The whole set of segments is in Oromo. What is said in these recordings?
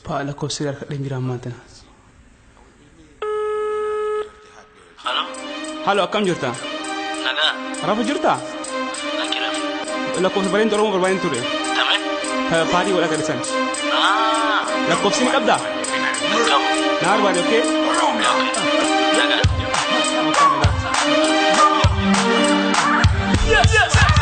Paa lakkoofsi harkadheen jira ammaan tana. Halo, Halo, akkam jirta? Nagaa, Rafu jirta? Lakkiraaf. Lakkoofsa bareen Oromoo barbaadeen ture. Tame? Paadii godhaa gadhisan. Ah, Lakkoofsi ni qabdaa? qabu. Na barbaade, okay? Okay. Nagaa.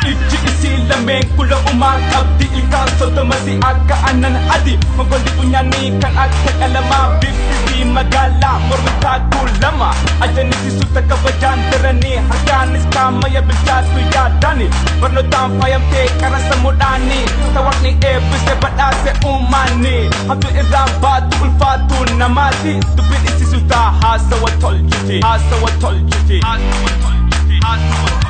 Ijji isii lameen kula umaa qabdi, ilkaan 30 si akka aannan adi, mogolli funyaanii kan akka qalamaa, bifti fi magaalaa mormi taakuu lama ajanisi suuta kabajaan daranii harkaanis kaamaya bilchaatu yaadani barnootaan faayamtee qara sammuudhaanii tawaqni eebbise badhaase uumaani hamtu irraan baatu ulfaatu namaati dubbiin isii suutaa haasawa tolchiti, haasawa tolchiti, haasawa tolchiti, haasawa tolchiti.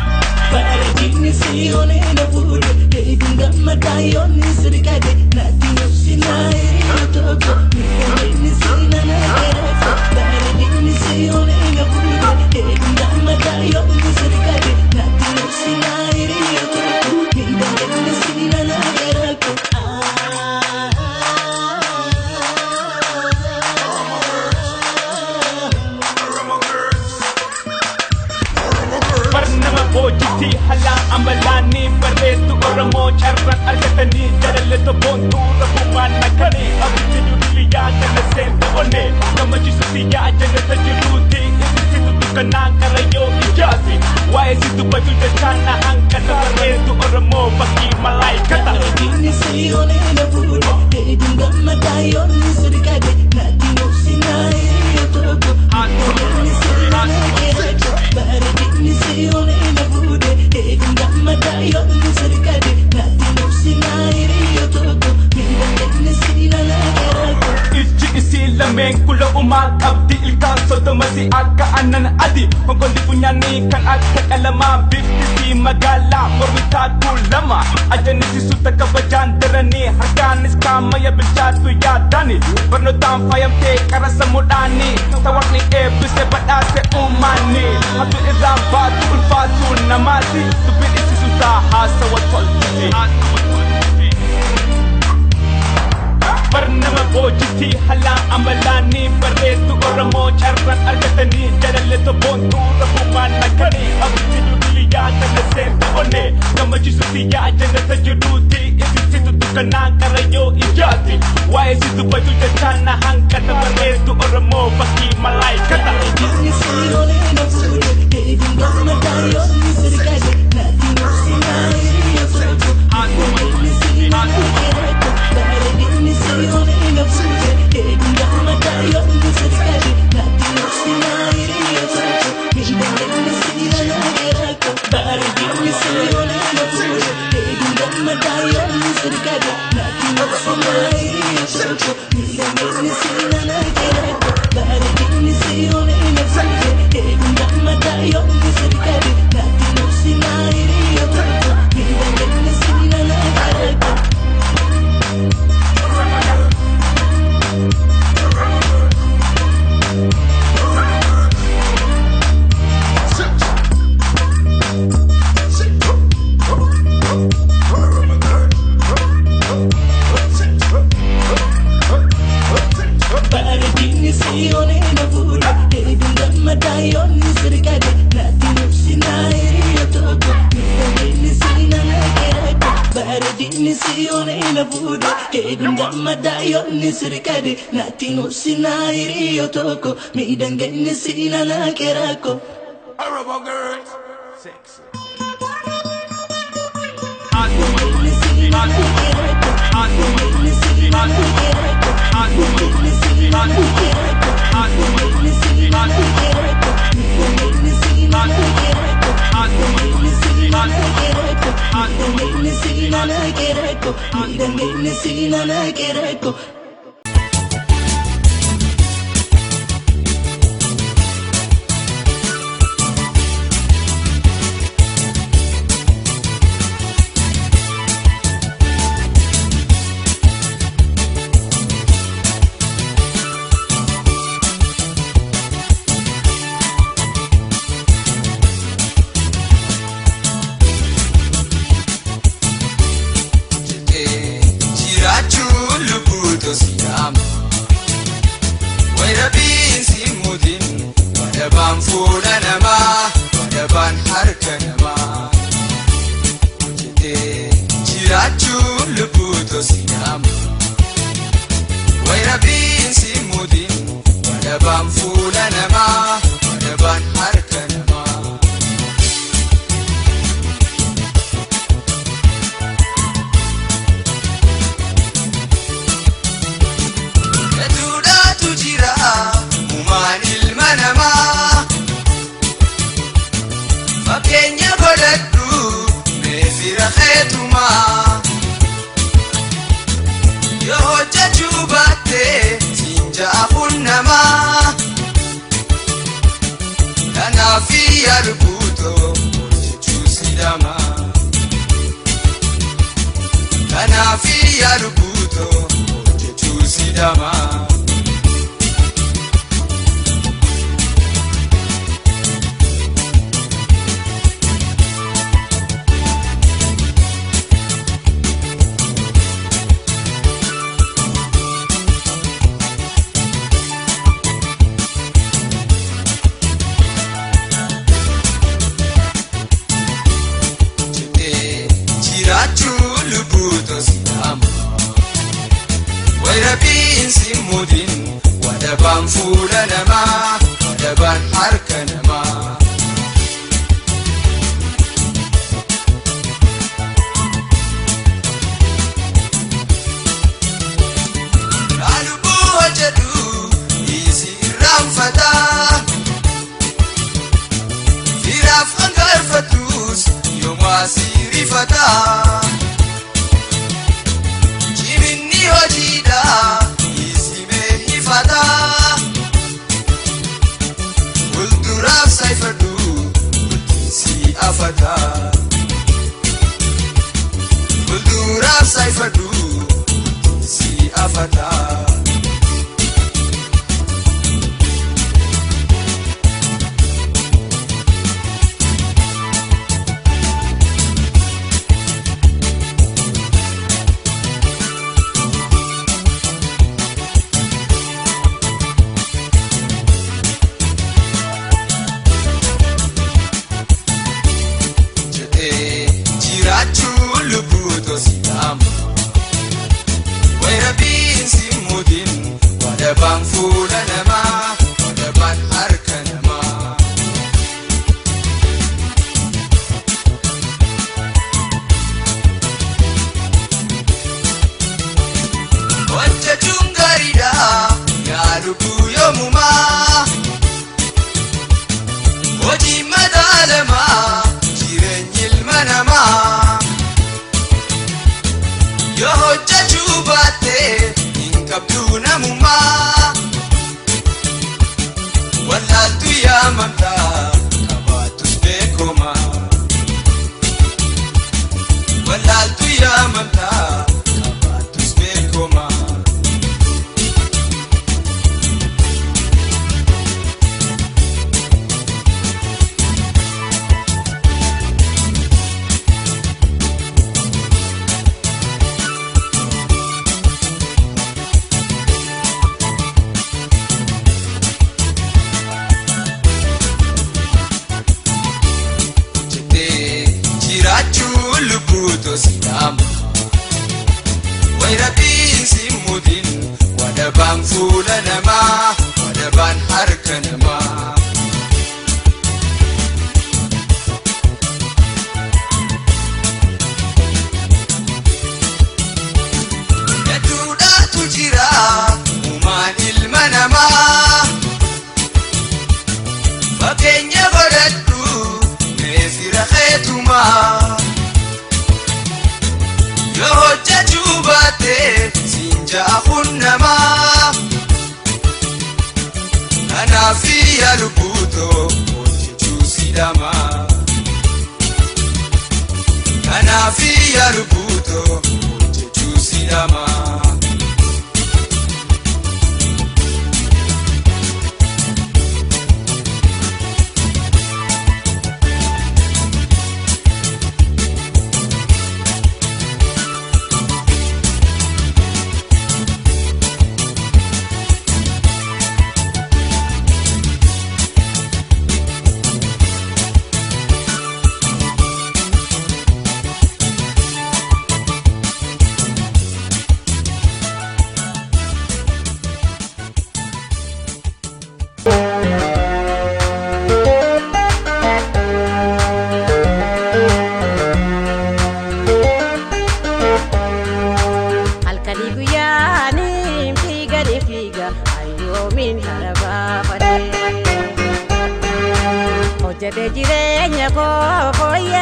Bareedinni si onee na fuudhe, eeguun gammadaa yoonni sirgade, natti nufsinaa hiriira tokko, miidhaginni si nana keessa. Bareedinni si onee na fuudhe, eeguun gammadaa yoonni sirgade, natti nufsinaa hiriira tokko, miidhaginni si nana keessa. Barnama boojiti halaan amalaanii barreessu Oromoo carraan argatanii jalalle boontuu rabbumaan nakanii abiddi dubbiyaa kana seente onne gammachiisu siyyaa jannata jiruuti ibsitu dukkanaan qarayyoo ijaati waa'ee si dubbatu jechaan na hanqata barreessu Oromoo fakkii malaayikata. Bareedinni si onee na fuudhe, eeguun gammadaa yoonni sirgade, natti nufsinaa hiriira tokko, miidhagинni si nana keessa. Bareedinni si onee na fuudhe, eeguun gammadaa yoonni sirgade, natti nufsinaa hiriira tokko, miidhagинni si nana keessa. Ijji isii lameen kula umaa qabdi, ilkaan 30 si akka aannan adi, mogolli funyaanii kan akka qalamaa, bifti si magaalaa mormi taakuu lama ajanisi suuta kabajaan daranii harkaanis kaamaya bilchaatu yaadani barnootaan faayamtee qara sammuudhaanii tawaqni eebbise badhaase uumaani hamtu irraan baatu ulfaatu namaati dubbiin isii suutaa haasawa tolchiti. Barnama boojiti halaan amalaanii barreessu Oromoo carraan argatanii jalalle boontuu rabbumaan nakanii abiddi dubbiyaa kana seente onne gammachiisu siyyaa jannata jiruuti ibsitu dukkanaan qarayyoo ijaati waa'ee si dubbatu jechaan na hanqata barreessu Oromoo fakkii malaayikata. Bareedinni si onee na fuudhe, eeguun gammadaa yoonni sirgade, natti nufsinaa hiriira tokko, miidhagинni si nana keessa. Bareedinni si onee na fuudhe, eeguun gammadaa yoonni sirgade, natti nufsinaa hiriira tokko, miidhagинni si nana keessa. Bareedinni si onee na fuudhe, eeguun gammadaa yoonni sirgade, natti nufsinaa hiriira tokko, miidhagинni si nana keessa. Bareedinni si onee na fuudhe, eeguun gammadaa yoonni sirgade, natti nufsinaa hiriira tokko, miidhagинni si nana keessa. Bareedinni si onee na fuudhe, eeguun gammadaa yoonni sirgade, natti nufsinaa hiriira tokko, miidhagинni si nana keessa. Bareedinni si onee na fuudhe, eeguun gammadaa yoonni sirgade, natti nufsinaa hiriira tokko, miidhagинni si nana keessa. Oromo girls. Sexy. Miidhagинni si nana keessa. Miidhagинni si nana keessa. Miidhagинni si nana keessa. Miidhagинni si nana keessa. Miidhagинni si nana keessa. Miidhagинni si nana keessa. Miidhagинni si nana keessa. Miidhagинni si nana keessa. Jiraachuu lubbuutu si yaama. Wayrabiin si mudin wadabaan fuula namaa wadabaan harka namaa. Hojjetee jiraachuun lubbuu tosiidhaama. Wayrabiin si mudin wadabaan fuula namaa wadabaan harka namaa. Hedduudhaatu jira uumaan ilma namaa. Fakkeenya godhadhu mee fira keetumaa. Yoo hojjechuu baatte siin ja'a kun namaa. Kanaaf yaadu guutoo hojjechuu sidama. Kanaaf yaadu guutoo hojjechuu sidama. Hojjetee jiraachuu lubbuu tosiidhaama. Wayrabiin si mudin wadabaan fuula namaa wadabaan harka namaa. Lubbuu hojjedhu dhiisi irraanfataa. Firaaf hangaarfatus yooma sirifataa. Jiminni hojiidha isimee hifataa. Fuulduraaf saayifadhu bultiinsi afataa. Fuulduraaf saayifadhu bultiinsi afataa. Jedhee jiraachuu lubbuu tosiidhaama. Wayrabiin si mudin wadabaan fuula namaa wadabaan harka namaa. Hojjechuun gaariidha yaa lubbuu yoomumaa. Hojii madaalamaa jireenyi ilma namaa. Yoo hojjechuu baatte hin qabdu namummaa. Wallaaltu yaamamtaa qabaattus beekoma. Wallaaltu yaamamtaa qabaattus beekoma. Hojjetee jiraachuu lubbuu tosiidhaama. Wayrabiin si mudin wadabaan fuula namaa wadabaan harka namaa. Hedduudhaatu jira uumaan ilma namaa. Fakkeenya godhadhu mee fira keetumaa. Yoo hojjechuu baatte siin ja'a kun namaa.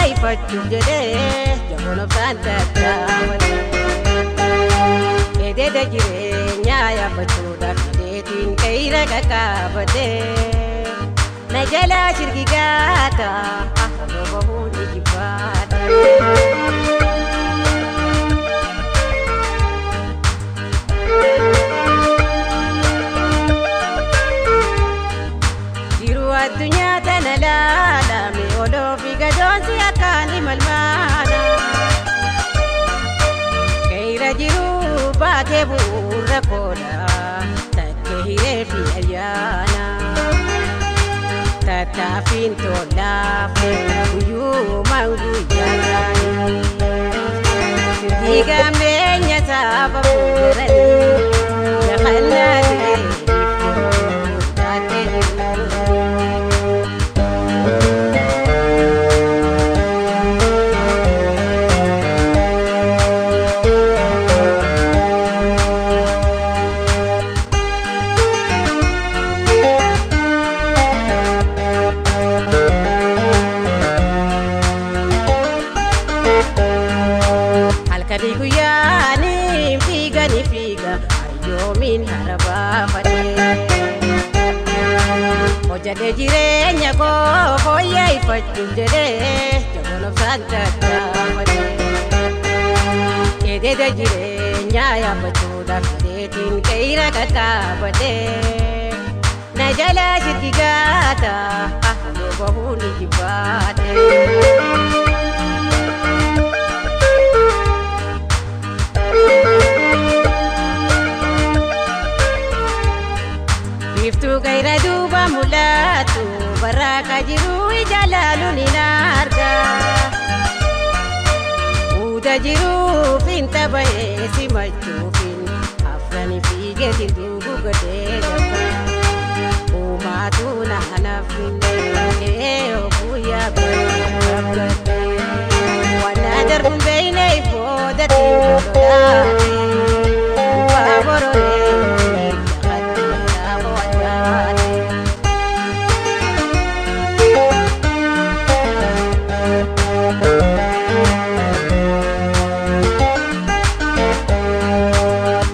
fooyyeffachuuf jedhee jaboon obsaan tattaafate. Ededa jireenyaa yaabbachuudhaaf jedheetiin qeeyra qaqqaabate. Na jalaa shirki gaata odoo bahuun ijibbaata. Jiru addunyaa tana laalame oloo fi gadoonsi akkaan imalmaana. Keeyra jiru baatee bu'uura koodha takke hiree fi ayyaana. Tattaaffiin tolaafu guyyuumaan guyyaa. Sirrii gameenya saba fuulduratti yakallaa ta'e taatee jiru. Halkanii guyyaanii fiiganii fiiga ayyoomiin hara baafadhe. Hojjadhee jireenya koo fooyyeffachuuf jedhee jaboon obsaan tattaafadhe. Ededa jireenyaa yaabbachuudhaaf jedheetiin qeeyra qaqqaabadhe. Na jalaa shirki gaata odoo bahuun ijibbaadhe. Biiftuu qeeyra duuba mul'atu barraaqa jiru ija laaluun hin arga. Uuda jiruuf hin taphee simachuufin afrani fiigeetiin duubu godhee jabba. Uumaatu na hanafinne oguyyaa godhe. Waan darbuun beeyne ifoodatiin lolaate. Gubbaa bororee lafatti lafa addaate.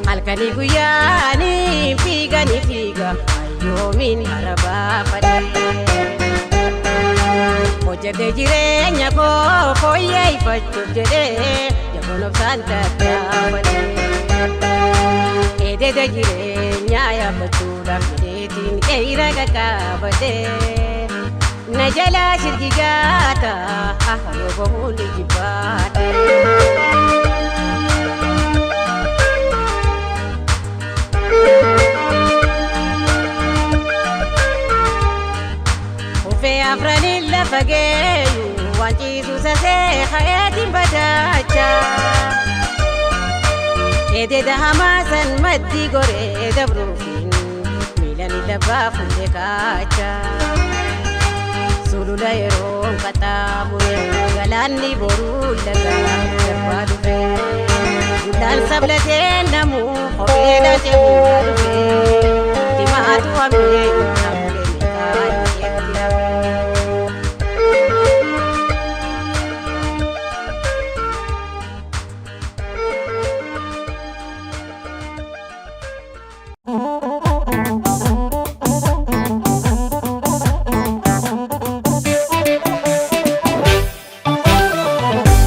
Halkanii guyyaanii fiiganii fiiga ayyoomiin hara baafadhe. Hojjatee jireenya koo fooyyeffachuuf jedhee jaboon obsaan tattaafadhe. Ededa jireenyaa yaabbachuudhaaf jedheetiin qeeyra qaqqaabadhe. Na jalaa shirki gaata odoo bahuun ijibbaadhe. Ufee afraniin lafa geeyu waan ciisu sasee ka'eetiin badaacha. Ededa hamaasan maddii goree dabruufiin miilan labbaa fuudhee kaacha. Sulula yeroon qaxxaamure galaanni boruu lagaa darbaa dhufe. Gullaan sablatee namuu kophee laatee bu'aa dhufe. Dimaatu hamee hamulee meeqaa jetti hafe.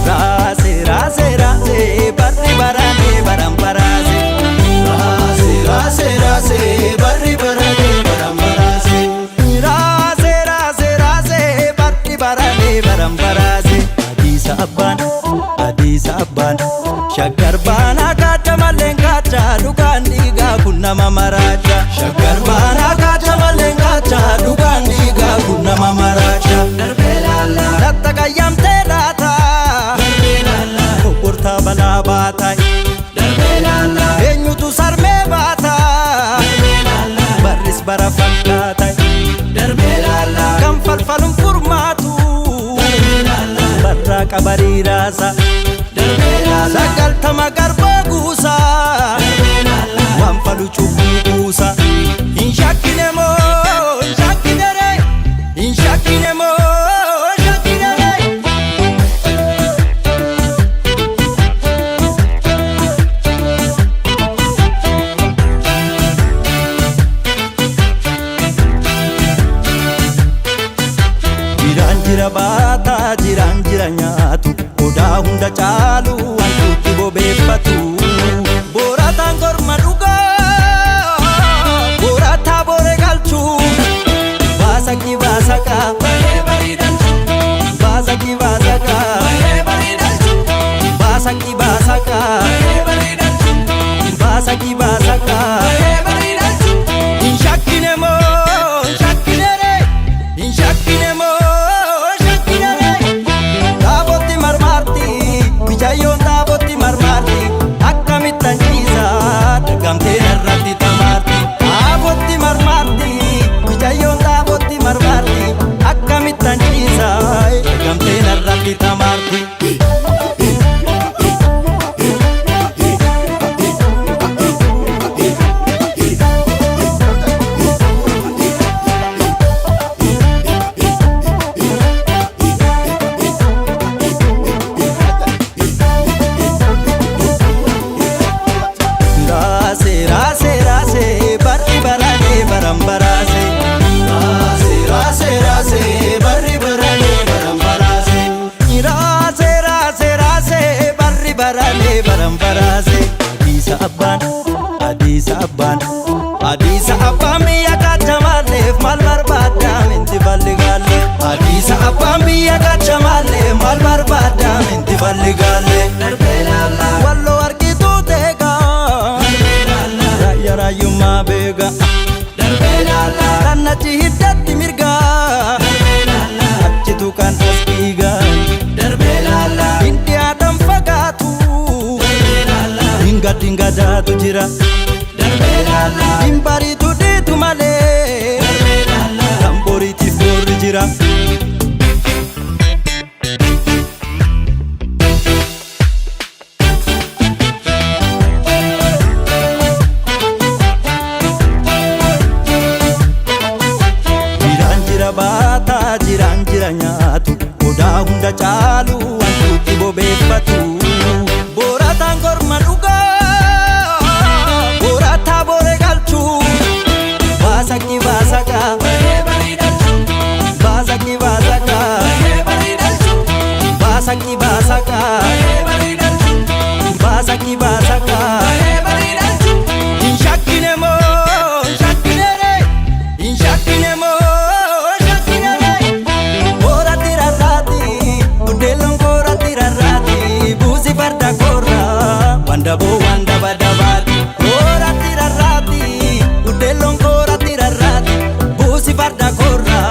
Raase raase raase barri barane baran baraase. Raase raase raase barri barane baran baraase. Raase raase raase barri barane baran baraase. Adiisa abbaan adiisa abbaan shaggar baanaa kaacha malleen kaacha dhugaan dhiigaa kun nama maraacha. Shaggar baanaa kaacha malleen kaacha dhugaan dhiigaa kun nama maraacha. Darbee laallaa. Latta qayyamtee laata. Darbee laallaa. Kokkortaa balaa baata. Darbee laallaa. Eenyutu sarmee baata. Darbee laallaa. Barris bara fakkaata. Darbee laallaa. Kan falfaluun furmaatu. Darbee laallaa. Barraa qabarii raasa. Darbee laallaa. Sagaltama garbaa guusaa. Darbee laallaa. Waan falu cubbuu kuusa. Hin shakkine moo hin shakkine ree. Hin shakkine moo hin shakkine ree. baataa jiraan jira nyaatu odaa hunda caalu wantuutti bobeeffatu. Boorataan korma dhugaa boorataa booree galchuu baasakii baasakaa baasakii baasakaa baasakii baasakaa baasakii baasakaa. Inshakkine moo shakkinere inshakkine moo shakkinere taabotti marmaarti mijayyoon taabotti marmaarti akkamitti anjiisa dagamtee narratti tamaarti taabotti marmaarti mijayyoon taabotti marmaarti akkamitti anjiisa dagamtee narratti tamaarti. Raase raase raase barri barane baram baraase. Raase raase raase barri barane baram baraase. Raase raase raase barri barane baram baraase. Adiisa abbaan adiisa abbaan adiisa abbaan biyya kaachamaalleef maal barbaadda minti balli gaalle. Adiisa abbaan biyya kaachamaalleef maal barbaadda minti balli gaalle. Walloo argituu teegaa. Raayyaa raayyummaa beeka. Kan achi hiddatti mirga. Achitu kan as dhiiga. Hindi aadaan fagaatu. Dinga dinga daatu jira. Hin bariitu dhiitu malee. Kan boriitiif boorri jira. Jiraan jira baataa jiraan jira nyaatu odaa hunda caalu wantuutti bobeeffatu. Boorataan korma dhugaa boorataa booree galchuu baasakii baasakaa baasakii baasakaa baasakii baasakaa baasakii baasakaa. Inshakkine moo shakkinere inshakkine moo shakkinere koorratti rarraati buddeelloon koorratti rarraati buusi farda koorraa wandaboo wandaba dabaati koorratti rarraati buddeelloon koorratti rarraati buusi farda koorraa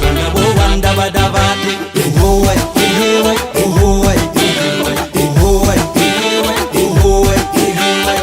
wandaboo wandaba dabaati. Ohoowai eheewai ohoowai ohoowai ohoowai eheewai.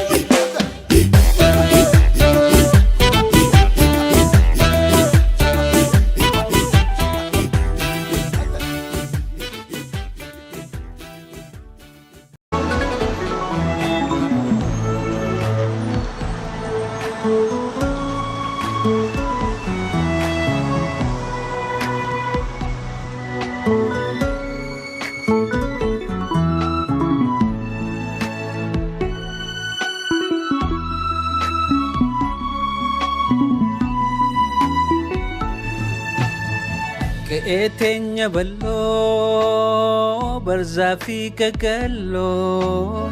Qe'ee teenya bal'oo barzaa fi qaqalloo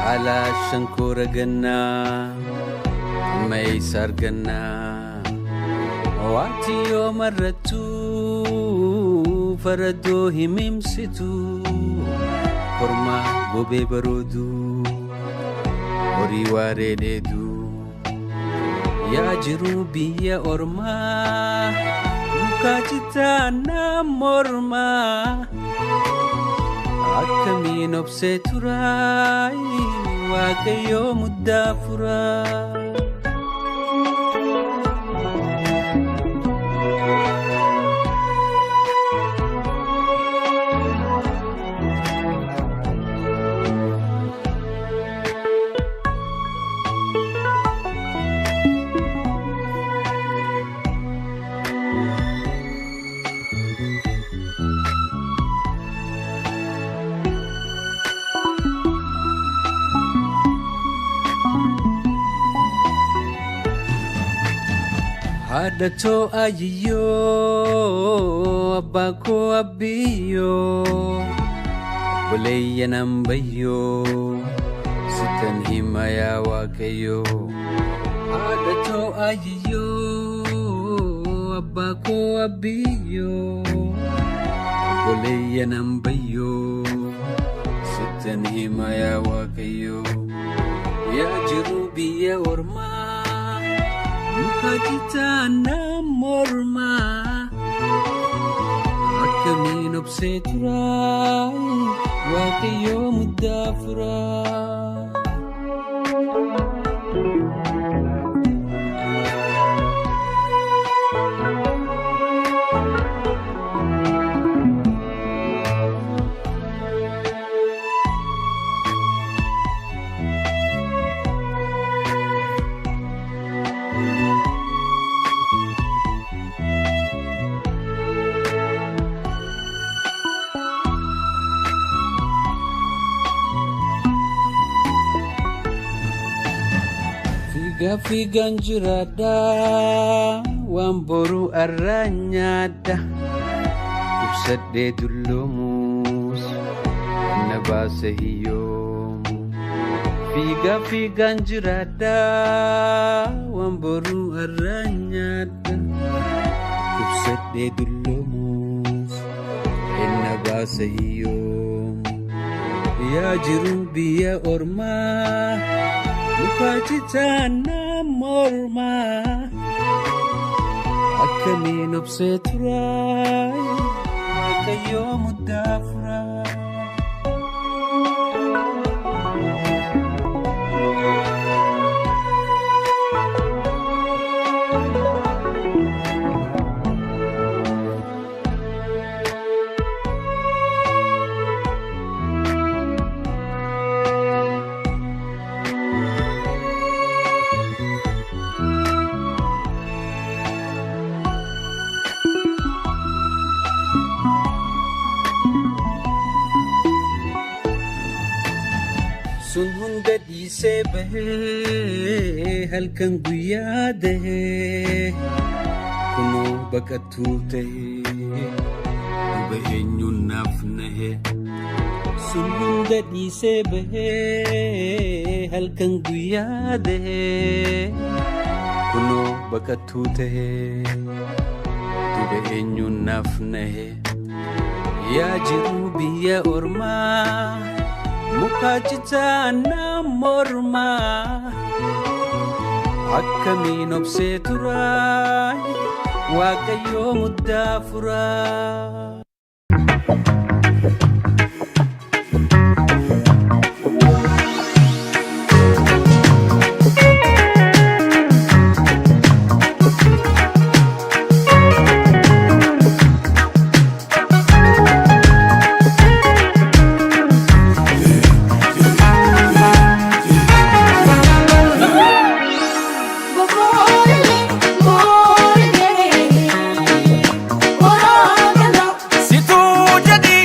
haala shankoora gannaa ammayyeessa argannaa waanti yoo marrattu faradoo himimsitu kormaa gobee baroodu horii waaree dheedu yaa jiruu biyya ormaa. Mukaa mormaa akkamiin obsee turaay waaqayyoo muddaa furaa. Haadha too ayiyyoo, abbaa koo abbiyyoo, obboleeyyan ambayyoo, sitan hima yaa Waaqayyoo. Haadha too ayiyyoo, abbaa koo abbiyyoo, obboleeyyan ambayyoo, sitan hima yaa Waaqayyoo. Yaa jiruu biyya ormaa, muka citaa nam mormaa, akkamiin obsee turaa, Waaqayyoo muddaa furaa. Fiigaa fiigaan jiraadha, waan boruu arraa nyaadha. Ibsadhee dulloomus na baasa hiyyoomu. Fiigaa fiigaan jiraadha, waan boruu arraa nyaadha. Ibsadhee dulloomus na baasa hiyyoomu. Yaa jiruu biyya ormaa, muka citaa nam mormaa, akkamiin obsee turaa, Waaqayyoo muddaa furaa. Sun hunda dhiisee bahee halkan guyyaa dahee, kunoo baqattuu tahee duba eenyuun naaf nahee. Sun hunda dhiisee bahee halkan guyyaa dahee, kunoo baqattuu tahee duba eenyuun naaf nahee. Yaa jiruu biyya ormaa, muka citaa nam mormaa, akkamiin obsee turaa, Waaqayyoo muddaa furaa. Situu jedhi.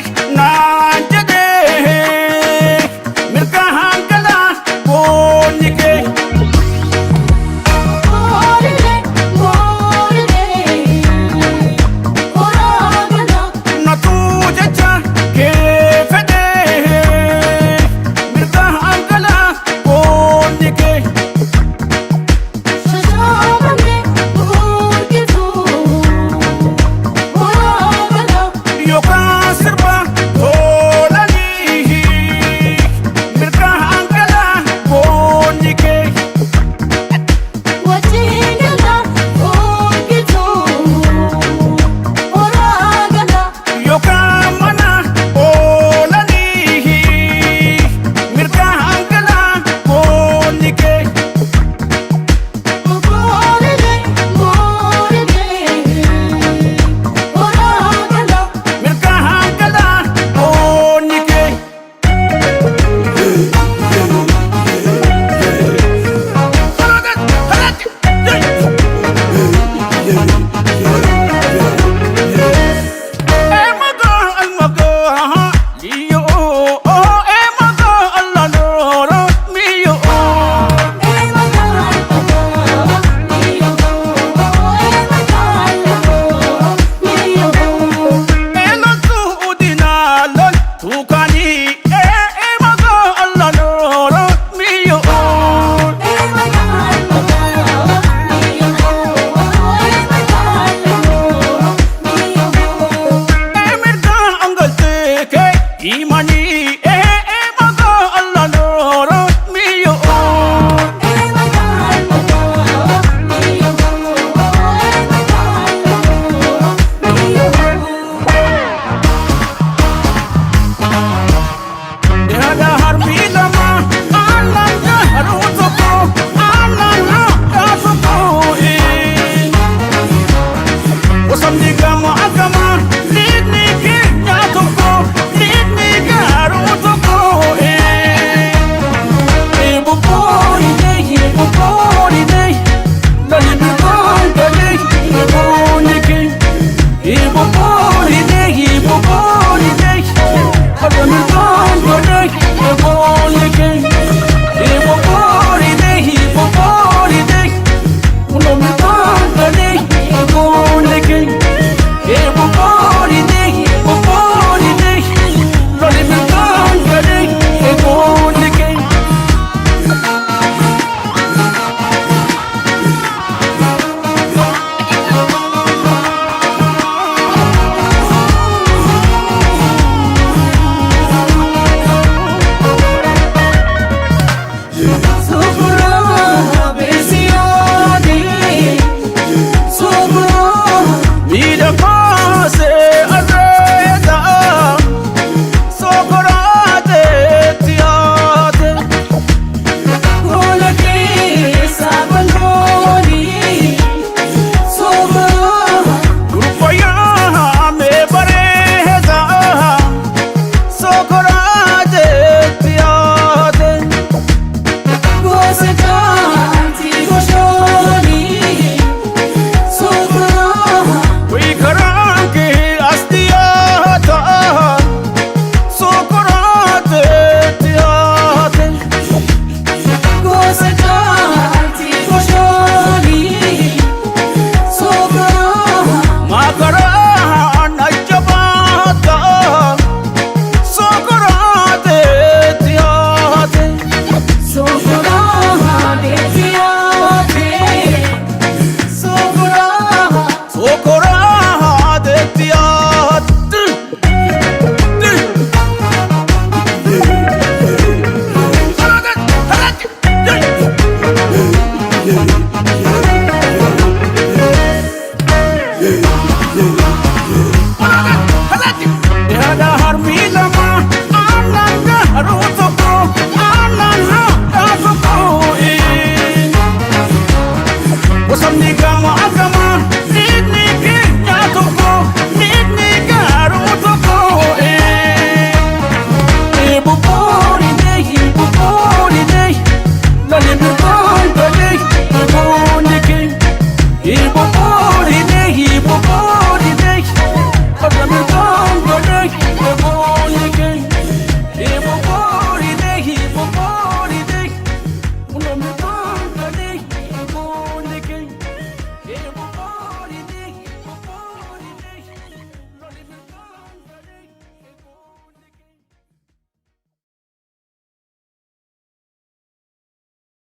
Sabni gamoo akka.